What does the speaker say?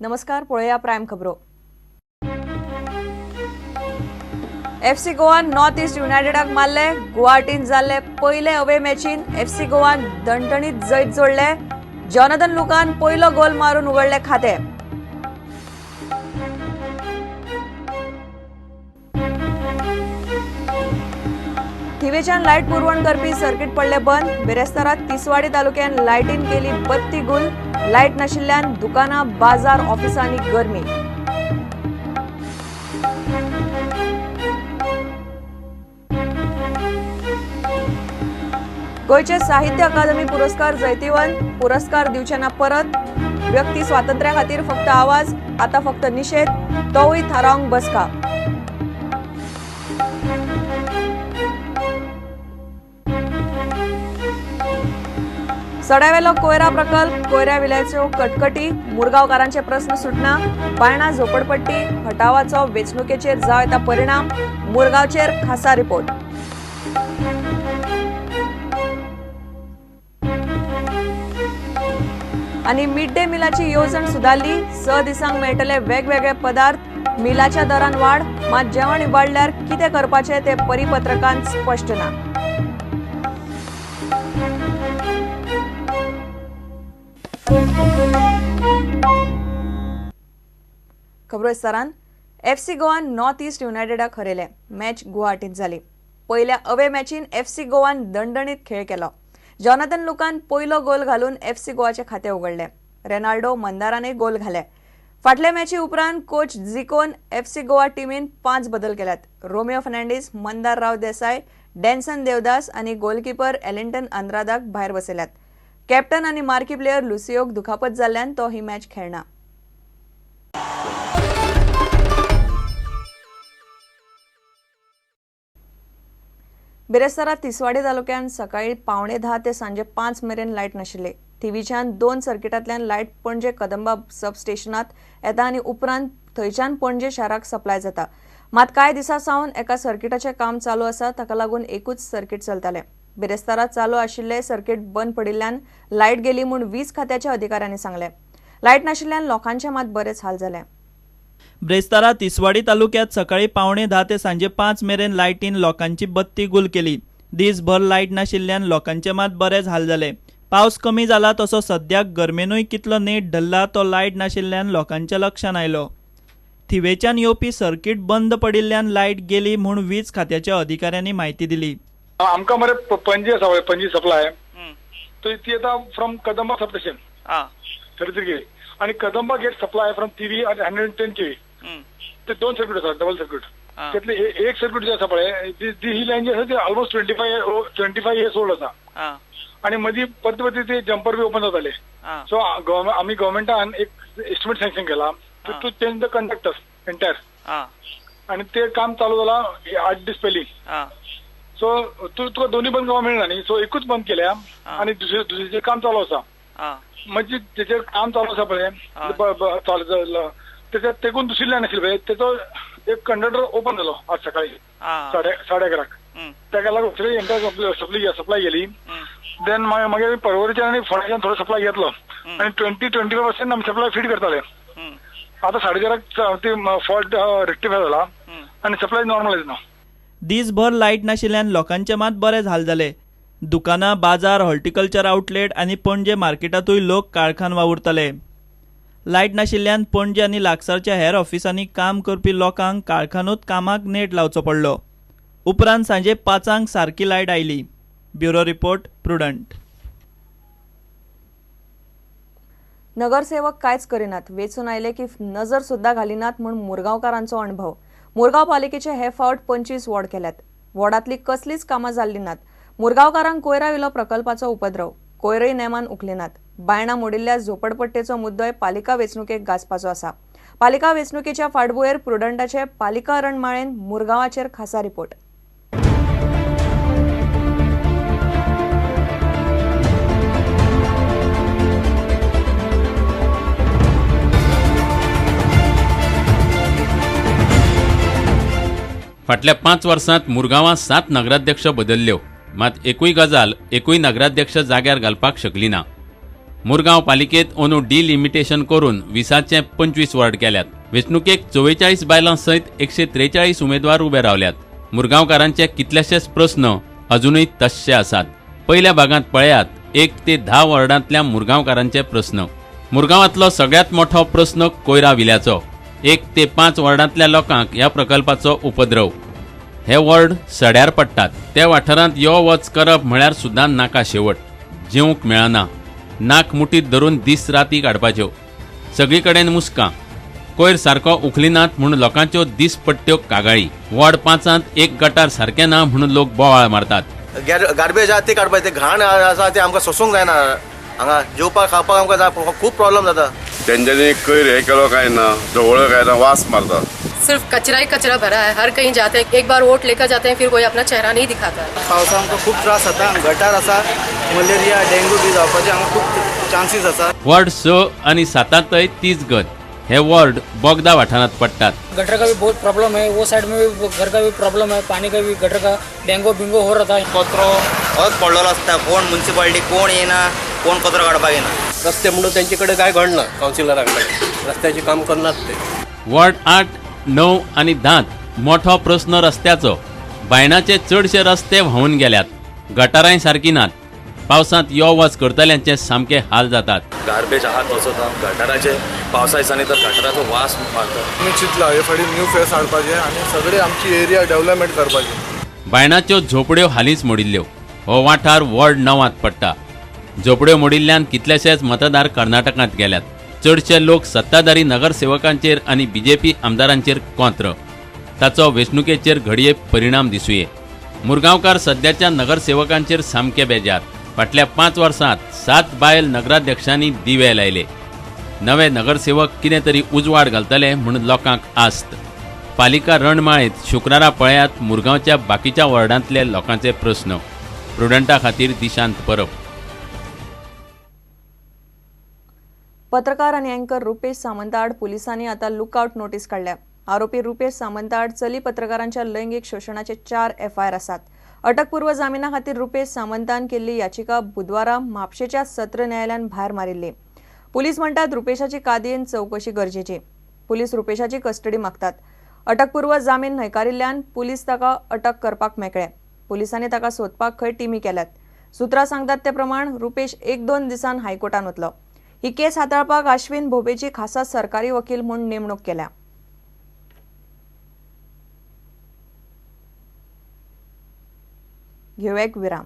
नमस्कार, पळोवया प्रायम खबरो. एफसी गोवान नॉर्थ ईस्ट युनायटेडाक मारले. गुवाहाटीन जाल्ले पयले अवे मॅचीन एफसी गोवान दणदणीत जैत जोडले. जॉनथन लुकान पयलो गोल मारून उगडले खाते. थिवेच्यान लायट पुरवण करपी सर्किट पडले बंद. बिरेस्तारा तिसवाडी तालुक्यान लायटीन केली बत्ती गुल. लायट नाशिल्ल्यान दुकानां, बाजार, ऑफिसांनी गरमी. गोंयचे साहित्य अकादमी पुरस्कार जैतिवंत. पुरस्कार दिवचे ना परत. व्यक्ती स्वातंत्र्या खातीर फक्त आवाज, आता फक्त निशेध, तोवूय थारावंक बसका. सड्यावेलो कोयरा प्रकल्प, कोयऱ्या विल्याच्यो कटकटी, मुरगांवकारांचे प्रस्न सुटना. बायणा झोपडपट्टी हटावाचो वेंचणुकेचेर जावं येता परिणाम. मुरगांवचेर खासा रिपोर्ट. आनी मिड डे मिलाची येवजण सुदारली. 6 दिसांक मेळटले वेगवेगळे पदार्थ. मिलाच्या दरान वाड, मात जेवण इबाडल्यार कितें करपाचें तें परिपत्रकान स्पश्ट ना. खबरो विस्तारान. एफसी गोवान नॉर्थ ईस्ट युनायटेडाक हरयले. मॅच गुवाहाटींत जाली. पयल्या अवे मॅचीन एफसी गोवान दणदणीत खेळ केलो. जॉनथन लुकान पयलो गोल घालून एफसी गोवाचे खाते उगडले. रेनाल्डो मंदाराने गोल घाले. फाटले मॅची उपरांत कोच जिकोन एफसी गोवा टिमीन 5 बदल केल्यात. रोमियो फर्नांडीस, मंदार राव देसाय, डॅन्सन देवदास आनी गोलकीपर एलिंटन आंद्रादाक भायर बसयल्यात. कॅप्टन आनी मार्की प्लेयर लुसियोक दुखापत जाल्ल्यान तो ही मॅच खेळना. बिरेस्तारा तिसवाडी तालुक्यान सकाळी 9:45 ते सांजे 5 मेरेन लायट नाशिल्ली. थिवीच्यान 2 सर्किटांतल्यान लायट पणजे कदंबा सब स्टेशनात येता आनी उपरांत थंयच्यान पणजे शाराक सप्लाय जाता. मात कांय दिसां सावन एका सर्किटाचें काम चालू आसा, ताका लागून एकूच सर्किट चलतालें. बिरेस्तारा चालू आशिल्लें सर्किट बंद पडिल्ल्यान लायट गेली म्हूण वीज खात्याच्या अधिकाऱ्यांनी सांगलें. लायट नाशिल्ल्यान लोकांचे मात बरेच हाल जाले. ब्रेस्तारा तिसवाडी तालुक्यात सकाळी 9:45 ते सांजे 5 मेरेन लायटीन लोकांची बत्ती गुल केली. दीसभर लायट नाशिल्ल्यान लोकांचे मात बरेच हाल जाले. पावस कमी जाला तसो सद्याक गरमेनूय कितलो नेट धरला तो लायट नाशिल्ल्यान लोकांच्या लक्षान आयलो. थिवेच्यान येवपी सर्किट बंद पडिल्ल्यान लायट गेली म्हूण वीज खात्याच्या अधिकाऱ्यांनी म्हायती दिली. आमकां मरे पणजी आसा पळय, पणजी सप्लाय ती येता फ्रॉम कदंबा सबस्टेशन 33 केवी आनी Kadamba get supply from Tivim 110 KV. ते 2 सर्किट आसा, डबल सर्किट. त्यातले एक सर्किट जे आसा पळय, ती ही लायन जी आसा ती ऑलमोस्ट 25 इयर्स ओल्ड आसा आनी मदीं परत परत ते जम्पर बी ओपन जाताले. सो आमी गव्हर्मेंटान एक एस्टिमेट सँक्शन केला to change the conductor entire आनी ते काम चालू जाला 8 दीस पयलीं. सो तुका दोन्ही बंद करपाक मेळना न्ही, सो एकूच बंद केल्या आनी दुसरें काम चालू आसा. म्हणजे तेचेर काम चालू आसा पळय, चालू तेच्या तेकून दुसरी लायन आशिल्ली पळय, तेचो एक कंडक्टर ओपन जालो आज सकाळी 11:30. तेका लागून दुसरी एंटायर सप्लाय गेली. देन मागीर परवरीच्यान आनी फोंड्याच्यान थोडो सप्लाय घेतलो आनी 20-25% आमी सप्लाय फीड करताले. आतां 4:30 ती फॉल्ट रेक्टिफाय जाला आनी सप्लाय नॉर्मल ना. दीसभर लायट नाशिल्ल्यान लोकांचे मात बरेच हाल जाले. दुकानां, बाजार, हॉर्टिकल्चर आउटलेट आनी पणजे मार्केटांतूय लोक काळखान वावुरताले. लायट नाशिल्ल्यान पणजे आनी लागसारच्या हेर ऑफिसांनी काम करपी लोकांक काळखानूच कामाक नेट लावचो पडलो. उपरांत सांजे 5 सारकी लायट आयली. Bureau report, Prudent. नगरसेवक कांयच करिनात, वेंचून आयले की नजर सुद्दां घालिनात म्हूण मुरगांवकारांचो अणभव. मुरगांव पालिकेचे हे फावट 25 वॉर्ड केल्यात. वॉर्डांतली कसलीच कामां जाल्लीं नात. मुरगांवकारांक कोयरा विलो प्रकल्पाचो उपद्रव, कोयरय नेमान उखलिनात. बायणां मोडिल्ल्या झोपडपट्टेचो मुद्दोय पालिका वेंचणुकेक गाजपाचो आसा. पालिका वेंचणुकेच्या फाटभुंयेर प्रुडंटाचे पालिका रणमाळेन मुरगांवाचेर खासा रिपोर्ट. फाटल्या 5 वर्सांत मुरगांवां 7 नगराध्यक्ष बदलल्यो, मात एकूय गजाल एकूय नगराध्यक्ष जाग्यार घालपाक शकली ना. मुरगांव पालिकेत अंदू डिलिमिटेशन करून 20चे 25 वॉर्ड केल्यात. वेंचणुकेक 44 बायलां सयत 143 उमेदवार उबे रावल्यात. मुरगांवकारांचे कितलेशेच प्रस्न अजुनूय तश्शे आसात. पयल्या भागांत पळयात 1 ते 10 वॉर्डांतल्या मुरगांवकारांचे प्रस्न. मुरगांवांतलो सगळ्यांत मोठो प्रस्न कोयरा विल्याचो. 1 ते 5 वॉर्डांतल्या लोकांक ह्या प्रकल्पाचो उपद्रव. हे वॉर्ड सड्यार पडटात. त्या वाठारांत यो वच करप म्हळ्यार सुद्दां नाका शेवट. जेवंक मेळना. नाक मुठीत धरून दीस राती काडपाच्यो. सगळी कडेन मुस्कां. कोयर सारको उखलिनात म्हूण लोकांच्यो दिसपट्ट्यो कागाळी. वॉर्ड 5 एक गटार सारकें ना म्हणून लोक बोवाळ मारतात. गार्बेज आसा ती काडपाची, ते घाण आसा ते आमकां सोसूंक जायना. हांगा जेवपाक खावपाक आमकां खूब प्रॉब्लम जाता. तेंच्यांनी कोयर हे केलो काय ना, जवळ काय ना, वास मारता. सिर्फ कचरा ही कचरा भरा है. हर कहीं जाते हैं, एक बार वोट लेकर जाते हैं, फिर कोई अपना चेहरा नहीं दिखाता है. पावसा आमकां खूब त्रास जाता. गटार आसा, मलेरिया डेंगू बी जावपाचे हांगा खूब चान्सीस आसा. वॉर्ड 6 आनी 7 तीच गत. हे वॉर्ड बोगदा वाठारांत पडटात. गटर का भी बहुत प्रॉब्लम है, वो साइड में भी घर का भी प्रॉब्लम है, पानी का भी, गटर का डेंगू बिंगो हो रहा था. कचरो होच पडलेलो आसता. कोण म्युनिसिपालिटी कोण येना, कोण कचरो काडपाक येना. रस्ते म्हणून तेंचे कडेन काय घडना, कावन्सिलरा कडेन रस्त्याचें काम करनात ते. वॉर्ड 8, 9 आनी 10 मोठो प्रस्न रस्त्याचो. बायणाचे चडशे रस्ते व्हांवून गेल्यात. गटारांय सारकी नात. पावसांत यो वच करतल्यांचे सामके हाल जातात. गार्बेज आहा तसोच गटाराचे पावसा दिसांनी तर गटाराचो वास मारता. आमी चिंतला हे फाटी न्यू फेस हाडपाचें आनी सगळे आमची एरिया डेव्हलपमेंट करपाची. बायणाच्यो झोपड्यो हालींच मोडिल्ल्यो. हो वाठार वॉर्ड 9 पडटा. झोपड्यो मोडिल्ल्यान कितलेशेच मतदार कर्नाटकांत गेल्यात. चडशे लोक सत्ताधारी नगरसेवकांचेर आनी बीजेपी आमदारांचेर कोंत्र. ताचो वेंचणुकेचेर घडये परिणाम दिसुये. मुरगांवकार सद्याच्या नगरसेवकांचेर सामके बेजार. फाटल्या 5 वर्सांत 7 बायल नगराध्यक्षांनी दिवे लायले. नवे नगरसेवक कितें तरी उजवाड घालतले म्हूण लोकांक आस्त. पालिका रणमाळेंत शुक्रारा पळयात मुरगांवच्या बाकीच्या वॉर्डांतले लोकांचे प्रस्न. प्रुडंटा खातीर दिशांत परब. पत्रकार आनी अँकर रुपेश सामंत आड पुलिसांनी आतां लुकआउट नोटीस काडल्या. आरोपी रुपेश सामंत आड चली पत्रकारांच्या लैंगीक शोशणाचे 4 FIR आसात. अटकपूर्व जामिना खातीर रुपेश सामंतान केल्ली याचिका बुधवारा म्हापशेच्या सत्र न्यायालयान भायर मारिल्ली. पुलीस म्हणटात रुपेशाची कादयेन चवकशी गरजेची. पुलीस रुपेशाची कस्टडी मागतात. अटकपूर्व जामीन न्हयकारिल्ल्यान पुलीस ताका अटक करपाक मेकळे. पुलिसांनी ताका सोदपाक खंय टिमी केल्यात. सुत्रां सांगतात ते प्रमाण रुपेश 1-2 दिसान हायकोर्टान वतलो. ही केस हाताळपाक आश्विन भोबेची खासा सरकारी वकील म्हूण नेमणूक केल्या. घेवया एक विराम.